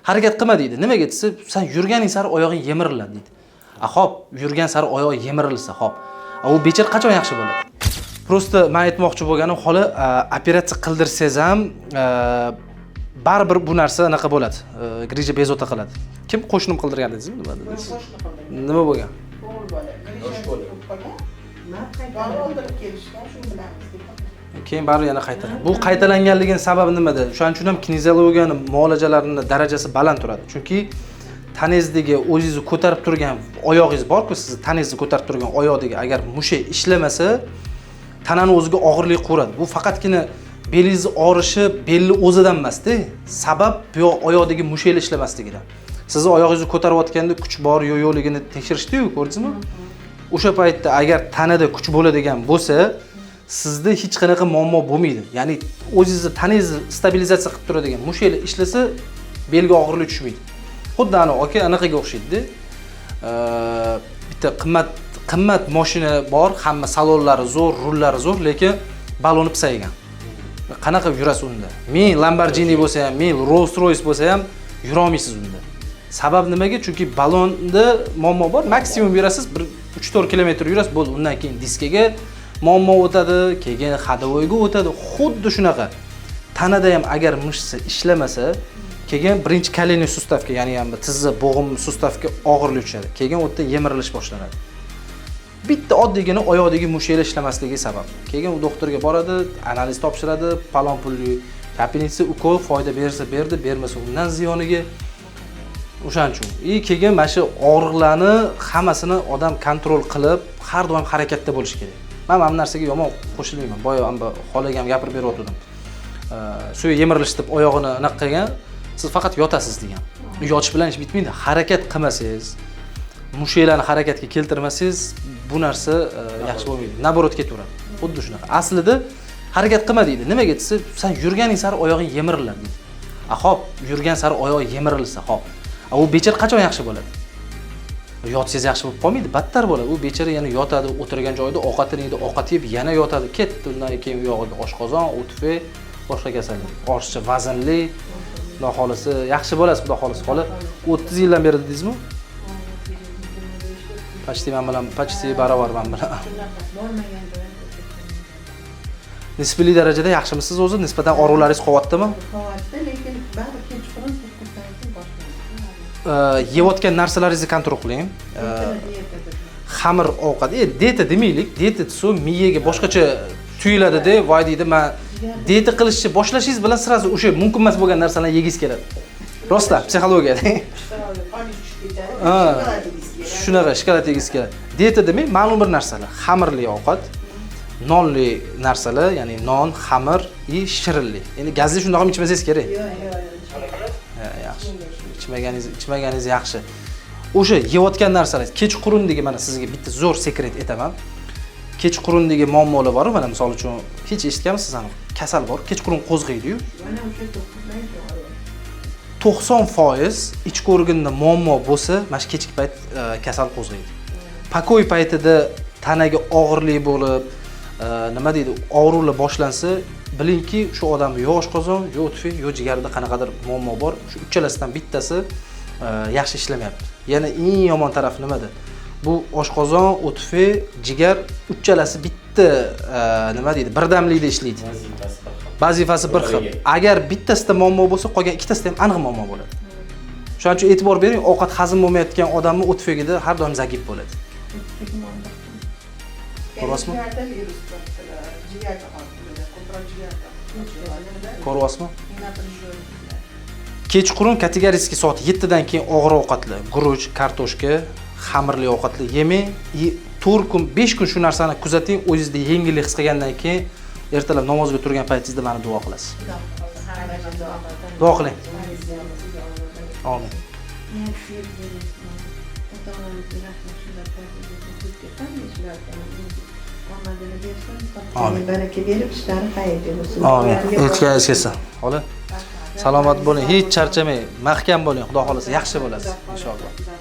Harakat qilma deydi. Nimaga desa, san yurganing sari oyog'ing yemiriladi deydi. A xo'p, yurgan sari oyog'i yemirilsa, xo'p. A u bechara qachon yaxshi bo'ladi? Просто men aytmoqchi bo'lganim, holi operatsiya qildirsangiz ham baribir bu narsa anaqa bo'ladi. Грыжа bezovta qiladi. Kim, qo'shnim qildirgan dedingizmi? Nima dedingiz? Qo'shni qildirgan. Nima bo'lgan? O'g'il bola. Yosh bola. Bo'lib qolgan. Dori oldirib kelishgan, shu bilamiz deb. Keyin baribir yana qaytalan. Bu qaytalanganligini sababi nimada? Shuning uchun ham kineziologiyani muolajalarini darajasi baland turadi. Chunki tanangizdagi o'zingizni ko'tarib turgan oyog'ingiz bor-ku, sizni tanangizni ko'tarib turgan oyoqdagi agar mushak ishlamasa, tanani o'ziga og'irlik quradi. Bu faqatgina belingizni og'rishi belni o'zidan emas-da. Sabab bu yoq oyoqdagi mushaklar ishlamasligidan. Sizni oyog'ingizni ko'tarayotganda kuch bor yo yo'qligini tekshirishdi-yu, ko'rdingizmi? O'sha paytda agar tanada kuch bo'ladigan bo'lsa, sizda hech qanaqa muammo bo'lmaydi. Ya'ni o'zingizni tanangizni stabilizatsiya qilib turadigan mushaklar ishlasa, belga og'irlik tushmaydi. Xuddi ana aka anaqaga o'xshaydi. Bitta qimmat qimmat mashina bor, hamma salonlari zo'r, rullari zo'r, lekin baloni pisaygan. Qanaqa yurasiz unda? Ming Lamborghini bo'lsa ham, ming Rolls Royce bo'lsa ham yurolmaysiz unda. Sabab nimaga? Chunki balonda muammo bor. Maksimum yurasiz, bir 3-4 kilometr yurasiz, bo'ldi. Undan keyin diskaga muammo o'tadi, keyin ходовой ga o'tadi. Xuddi shunaqa. Tanada ham agar мышца ishlamasa, keyin birinchi коленный сустав ga, ya'ni ham tizza bo'g'im сустав ga og'irlik tushadi. Keyin u yerda yemirilish boshlanadi. Bitta oddiygina oyoqdagi mushaklar ishlamasligi sabab. Keyin u doktorga boradi, analiz topshiradi, palon pulli капельница, ukol foyda bersa berdi, bermasa undan ziyoniga. O'shaning uchun. И keyin mana shu og'riqlarni hammasini odam контроль qilib, har doim harakatda bo'lishi kerak. Man mana bu narsaga yomon qo'shilmayman. Boya amba xolaga ham gapirib beryotgandim. Suyak yemirilish deb oyog'ini anaqa qilgan, siz faqat yotasiz degan. Yotish bilan ish bitmaydi. Harakat qilmasangiz, mushaklarni harakatga keltirmasangiz, bu narsa yaxshi bo'lmaydi. Наоборот ketaveradi. Xuddi shunaqa. Aslida harakat qilma deydi. Nimaga desa, san yurganing sari oyog'ing yemiriladi deydi. A xo'p, yurgan sari oyog'i yemirilsa, xo'p. A u bechara qachon yaxshi bo'ladi? Yotsangiz yaxshi bo'lib qolmaydi, battar bo'ladi. U bechara yana yotadi, o'tirgan joyida ovqatini yeydi, ovqat yeb yana yotadi. Ketdi, undan keyin u yog'iga oshqozon, o'tfe, boshqa kasallik. Ortiqcha vaznli, Xudo xohlasa yaxshi bo'lasiz, Xudo xohlasa. Xola 30 yildan beri dedingizmi? Почти men bilan, почти barobar men bilan. Shunaqa bormagan joyim. Nisbiy darajada yaxshimisiz o'zi? Nisbatan og'riqlaringiz qolyaptimi? Qolyapti, lekin baribir kechqurun 9dan keyin boshlaydi. Yeyotgan narsalaringizni контроль qiling. Diyeta deb. Xamir ovqat, dieta demaylik, dieta desa miyaga boshqacha tuyuladida, voy deydi, man dieta qilishni boshlashingiz bilan сразу o'sha mumkin emas bo'lgan narsalarni yegingiz keladi. Rostdan, psixologiyada. Qoni tushib ketadi. Ha. Shokolad yegisi keladi. Shunaqa shokolad yegisi keladi. Dieta demang, ma'lum bir narsalar, xamirli ovqat, nonli narsalar, ya'ni non, xamir и shirinlik. Endi gazli shundoq ham ichmasangiz kerak. Yo'q. Ha, yaxshi. Ichmaganingiz yaxshi. O'sha yeyotgan narsalar, kechqurundagi, mana sizga bitta zo'r секрет aytaman. Kechqurundagi muammolar bor, mana misol uchun hech eshitganmisiz, ani kasal bor, kechqurun qo'zg'aydi-yu. Mana o'sha 9dan keyin og'riyapti. 90% ichki organda muammo bo'lsa, mana shu kechki payt kasal qo'zg'aydi. Покой paytida tanaga og'irlik bo'lib, nima deydi, og'riqlar boshlansa, bilingki, shu odamni yo oshqozon, yo o'tfi, yo jigarida qanaqadir muammo bor. Shu uchalasidan bittasi yaxshi ishlamayapti. Yana eng yomon tarafi nimada? Bu oshqozon, o'tfi, jigar uchalasi bitta nima deydi, birdamlikda ishlaydi. Vazifasi bir xil. Vazifasi bir xil. Bir-biriga. Agar bittasida muammo bo'lsa, qolgan ikkitasida ham aniq muammo bo'ladi. Shuning uchun e'tibor bering, ovqat hazm bo'lmayotgan odamni o'tfegida har doim загиб bo'ladi. Ko'ryapsizmi? Jigarda virus topdilar, jigarda qoldilar, ko'proq jigarda. Ko'ryapsizmi? Напряженный. Kechqurun категорически soat 7 dan keyin og'ir ovqatlar, guruch, kartoshka, xamirli ovqatlar yemang. И 4 kun, 5 kun shu narsani kuzating, o'zingizda yengillik his qilgandan keyin ertalab namozga turgan paytingizda mani duo qilasiz. Duo qiling. Amin. Ota-onamizga rahmat, shular tarbiya omadini bersin, Amin. topgani baraka berib, ishlari xayrli bo'lsin. Amin. Aytganingiz kelsin. Xola, salomat bo'ling, hech charchamang, mahkam bo'ling, Xudo xohlasa yaxshi bo'lasiz inshaalloh.